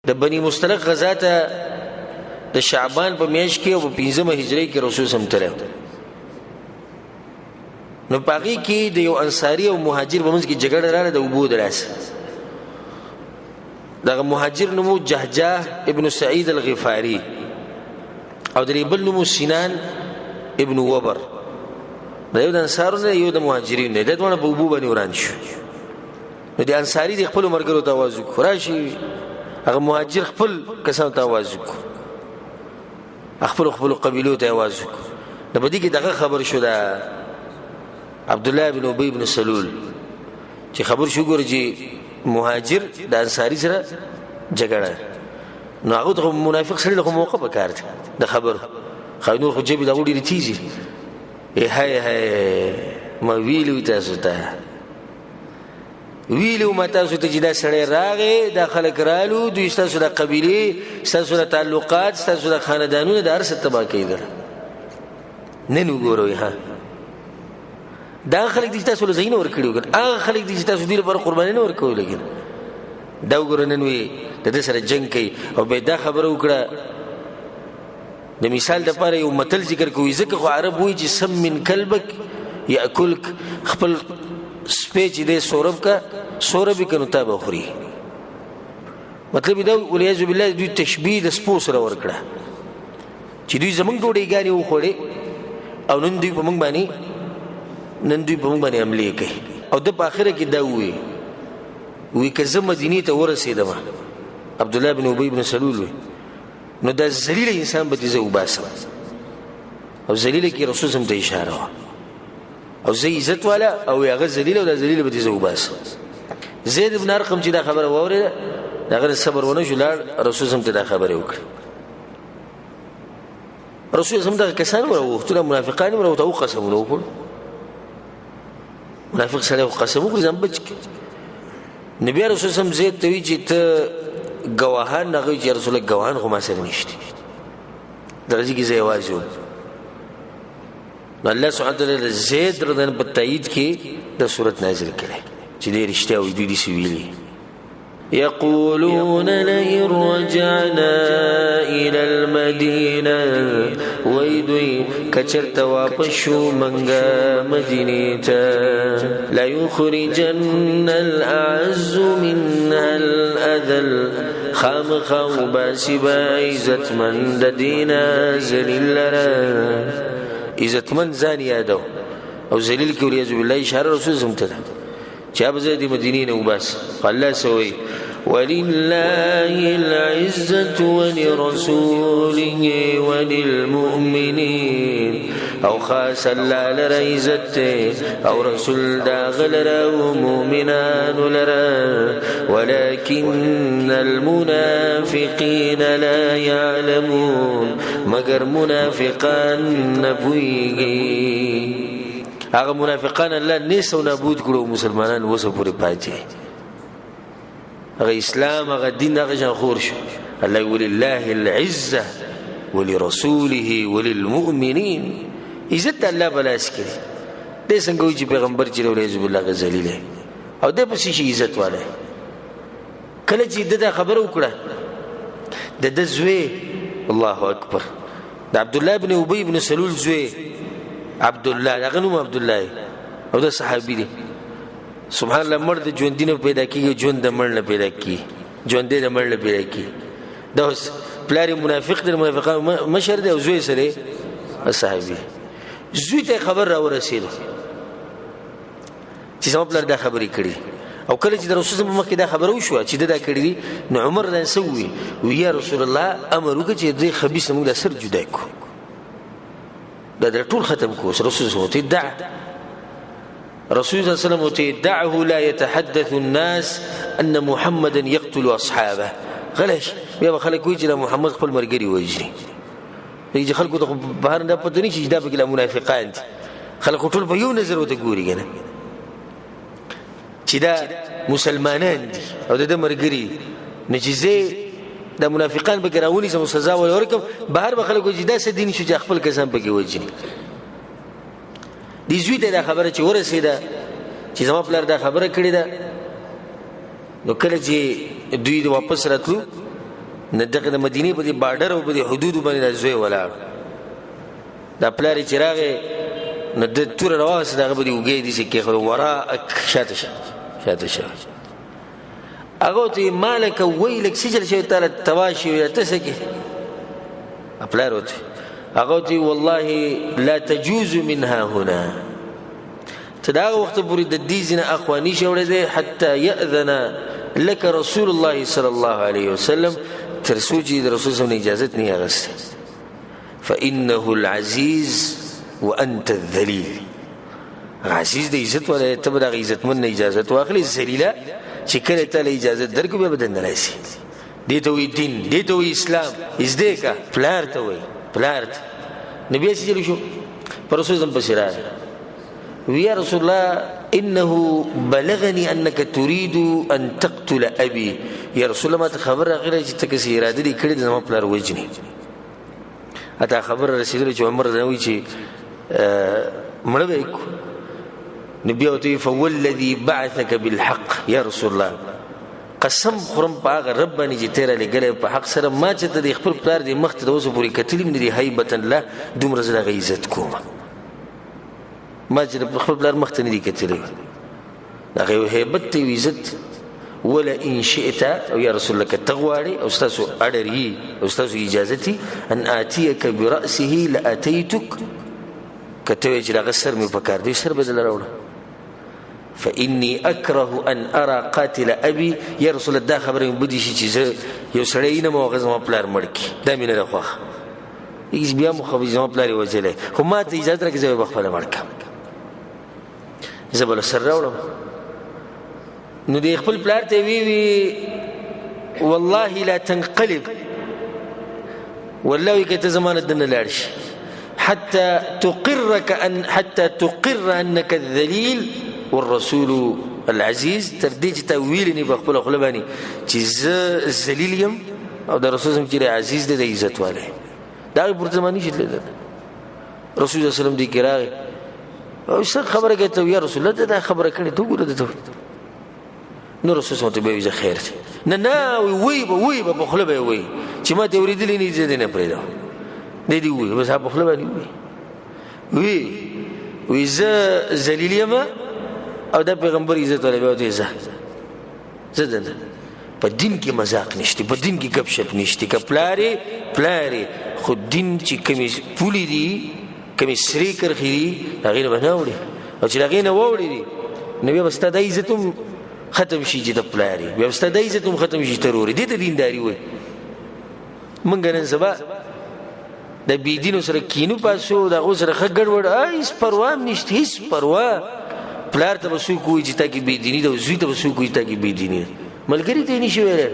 د بني مستلق غزا ته د شعبان په میاشت کې او په پنځمه هجري کې رسول سم تللی. نو په هغې کې د یو انصاري او مهاجر په منځ کې جګړه راغله د اوبو د لاسه. دغه مهاجر نوم جهجاه ابن سعید الغفاري او د بل نوم سنان ابن وبر. دا یو د انصارو نه، یو د مهاجرین نه، دا دواړه په اوبو باندې وران شو. نو د انصاري د خپل مرګرو ته आवाज وکړ، راشي. هغه مهاجر خپل کسانو ته आवाज وکړ، خپل خپل قبیلو ته आवाज وکړ. نو په دې کې دغه خبر شو، دا عبد الله بن ابي بن سلول چې خبر شو، ګور چې مهاجر د انصاري سره جګړه. نو هغه ته منافق سره له موقع پکار دی د خبر خو نور خو جیب دا وړي تیزی. ای هاي هاي، ما ویلو تاسو ته، ویلو ما تاسو ته چې دا سړی راغی، دا خلک رالو، دوی ستاسو د قبیلې، ستاسو د تعلقات، ستاسو د خاندانونو د هر څه تباه کوي. در نن وګورئ، ها دا خلک دي چې تاسو له ځایونه ورکړي وو، هغه خلک دي چې تاسو دوی لپاره قرباني نه ورکوي، لیکن دا وګوره نن وي د ده سره جنګ کوي. او بیا دا خبره وکړه، د مثال د پاره یو متل ذکر کوي، ځکه خو عرب وایي چې سم من کلبک یاکلک، خپل سپی چې دی سورب کا، سورب یې که نو تا به خوري. مطلب دا ولیعظ بالله دوی تشبیه د سپو سره ورکړه چې دوی زمونږ ډوډۍ ګانې وخوړې او نن دوی په مونږ باندې، نن دوی په مونږ باندې حملې کوي. او د په اخره کې دا ووی، وی که زه مدینې ته ورسېدم، عبد الله بن ابي بن سلول وی، نو دا ذلیل انسان به دې زه وباسم. او ذلیل کې رسول سم ته اشاره وه، او زه عزت والا او هغه ذلیل، او دا ذلیل به دې زه وباسم. زید بن ارقم چې دا خبره واورېده، د هغه صبر ونه شو، لاړ رسول سم ته دا خبره وکړه. رسول سم دغه کسان وروغوښتل، منافقان ورته قسمونه وکړ. منافق سره قسم وکړ ځان بچ کړي. نبی رسول سم زید ته وی چې ته ګواهان نه غوي، چې رسول ګواهان خو ما سره نشته، دغه ځای کې زه یوازې وم. نو الله سبحانه وتعالی زید رضی الله په تایید کې د صورت نازل کړي چې دې رښتیا وي، دوی دې ویلي. يقولون لئن رجعنا إلى المدينة، ويدوي کچرته واپس شو منګه مدینه ته، لا يخرجن الأعز منها الأذل، خامخا وباسي با عزتمند دینا ذلیل لره. عزتمند ځان یادو او ذلیل کې ولیعظ بالله اشاره رسول زم ته چې اب زه د مدینې نه وباس. الله سوي ولله العزة ولرسوله وللمؤمنين، او خاص الله لره عزت او رسول دا غلره او مؤمنان لره، ولكن المنافقين لا يعلمون، مگر منافقان نه پوهیږي. هغه منافقان الله نیس او نابود کړو، مسلمانان وسه پورې پاتې، هغه اسلام هغه دین هغه جان خور شو. الله ولله العزه ولرسوله وللمؤمنین، عزت الله بلاس کړي. دې څنګه وی چې پیغمبر چې ولې بالله غزلی له او دې پسې شي عزت والے. کله چې د خبره وکړه د د زوی، الله اکبر، د عبد الله ابن ابي ابن سلول زوی عبد الله، هغه نوم عبد الله او د صحابي دی. سبحان الله، مړ د ژوند نه پیدا کیږي، ژوند د مړ نه پیدا کیږي، ژوند د مړ نه پیدا کیږي. دا اوس پلار منافق دی، منافقان مشر دی او زوی سره صحابي. زوی ته خبر را ورسېد چې زما پلار دا خبرې کړي. او کله چې د رسول الله مخکې دا خبره وشوه چې دا کړي دي، نو عمر رضی الله وی وی یا رسول الله، امر وکړه چې دې خبيث موږ د سر جدا کو، دا د ټول ختم کو. رسول الله ته دع، رسول الله صلى الله عليه وسلم دعه لا يتحدث الناس أن محمدا يقتل أصحابه. غلش بیا به خلک وایي چې محمد خپل مرګري وژني. دې خلکو ته بهر نه پته نه چې دا پکې منافقان دي. خلک ټول په یو نظر ورته ګوري کنه چې دا مسلمانان دي او د مرګري. نو چې زه د منافقان به راونی سم سزا ورکم، بهر به خلکو چې دا څه دین شو چې خپل کسان پکې وژني. دې زوی ته دا خبره چې ورسېده چې زما پلار دا خبره کړې ده، نو کله چې دوی واپس راتلو نه دغه د مدینې په دې بارډر او په دې حدودو باندې دا زوی ولاړ. دا پلار یې چې راغی نو د توره راواخیسته، د هغه په دې اوږې داسې کېښوده، وراءک، شاته شه، شاته شه. هغه ورته وایي مالک ویلک، څه چل شوی تا له تباه شوی، ته څه کې؟ پلار ورته هغه ورته وایي والله لا تجوز منها هنا، ته د هغه وخته پورې د دې ځای نه اخوا نه شې وړی حتی یأذن لك رسول الله صلی الله علیه وسلم، تر څو چې د رسول صلی الله علیه وسلم اجازت نه اخیسته. فإنه العزیز وأنت الذلیل. عزیز د عزت ولا ته به د عزتمن نه اجازت واخلې، ذلیله چې کله ته له اجازت درکړو بیا به دننه راشي. دې ته وایي دین، دې ته وایي اسلام. زده که پلار ته وایي، پلار ته. نو بیا څه چل شو؟ پر رسول الله پسې راغی، وی یا رسول الله انه بلغني انك تريد ان تقتل ابي. یا رسول الله ما ته خبر راغله چې ته کسې اراده دې کړې ده زما پلار وژنې. اته خبر رسېدلې چې عمر رضی وایي چې مړه به یې کړو. نو بیا ورته وایي فوالذي بعثك بالحق یا رسول الله، قسم خورم په هغه رب باندې چې ته رالېږلی په حق سره، ما چې ته د خپل پلار دې مخ ته د اوسه پورې کتلي هم نه دي هیبة له، دومره زه د هغه عزت کوم. ما چې د خپل پلار مخ ته نه دي کتلي، هغه یو هیبت دی، یو عزت. ولا ان شئت، او یا رسول الله که ته غواړې او ستاسو اډر یي او ستاسو اجازه وي، ان آتیک برأسه لاتیتک، که ته وایې چې د هغه سر مې پکار دی، سر به دله راوړم. فإني أكره أن أرى قاتل أبي. یا رسول الله دا خبره مې بدې شي چې زه یو سړی وینم او هغه زما پلار مړ کړي، دا مې نه ده خوښه. هېڅ بیا مو خو زما پلار یې وژلی، خو ما ته اجازه راکړه زه به خپله مړ کړم، زه به له سر راوړم. نو دی خپل پلار ته وی وی والله لا تنقلب، والله وی که ته زما نه دننه لاړ شي، حتى تقرك أن حتى تقر أنك الذليل والرسول العزيز. تر دې چې تا ویلي نه په خپله خوله باندې چې زه ذلیل یم او د رسول صلی چې عزیز دی، د عزت والی، د هغې پورته زما نه شي تللی. رسول الله صلی الله علیه وسلم دې کې راغی او څه خبره کوي ته؟ یا رسول الله دا خبره کړې ته وګوره ته. نو رسول الله ته به وایي خیر دی. نه نه، وی به وی به په خوله به وایي چې ما ته اورېدلي نه دي، زه دې نه پرېږدم. دی دې ووایي بس په خوله باندې ووایي، وی وی زه ذلیل یم او دا پیغمبر عزت والا، بیا ورته زه زه دنه. په دین کې مذاق نشته، په دین کې ګپ شپ نشته. که پلارې پلارې، خو دین چې کومې پولې دي، کومې سرې کرښې دي، هغې نه به نه اوړي، او چې د هغې نه واوړي دي نو بیا به ستا دا عزت هم ختم شي چې د پلار یې، بیا به ستا دا عزت هم ختم شي چې ته ورور یې. دې ته دینداري وایي. موږ نن سبا د بېدینو سره کینو پاسو، د هغو سره ښه ګډوډ، هېڅ پروا هم نشته، هېڅ پروا. پلار ته به څوک وایي چې تا کې بېدیني ده، او زوی ته به څوک وایي چې تا کې بېدیني ده، ملګري ته یې نشي ویلی.